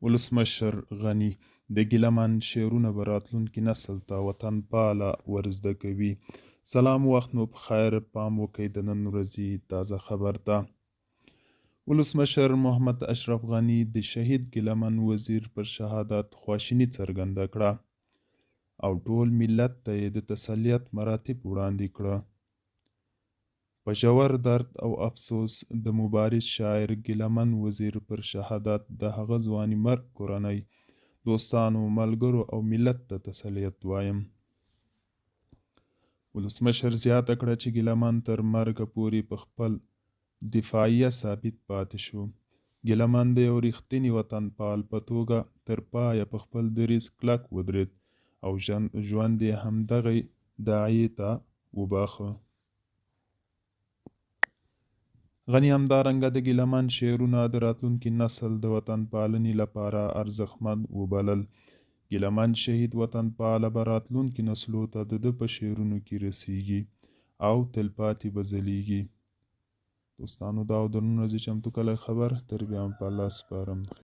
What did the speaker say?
ولسمشر غني، د ګیله من شعرونه به راتلونکي نسل ته وطنپاله ورزده کوي. سلام وخت مو په خیر، پام وکړئ د نن ورځې تازه خبر ته. ولسمشر محمد اشرف غني د شهید ګیله من وزیر پر شهادت خواشیني څرګنده کړه او ټول ملت ته یې د تسلیت مراتب وړاندې کړه. په ژور درد او افسوس د مبارز شاعر ګیله من وزیر پر شهادت د هغه ځوانیمرګ کورنۍ، دوستانو، ملګرو او ملت ته تسلیت وایم. ولسمشر زیاته کړه چې ګیله من تر مرګه پورې په خپل دفاعیه ثابت پاتې شو. ګیله من د یو رښتیني وطنپال په توګه تر پایه په خپل دریځ کلک ودرېد او ژوند یې همدغې داعیې ته وباښه. غني همدارنګه د ګیله من شعرونه د راتلونکي نسل د وطنپالنې لپاره ارزښتمن وبلل. ګیله من شهید وطنپاله به راتلونکي نسلو ته د ده په شعرونو کې رسیږي او تلپاتې به ځلیږي. دوستانو دا و د نن ورځې چمتو کلی خبر، تر بیا مو په الله سپارم.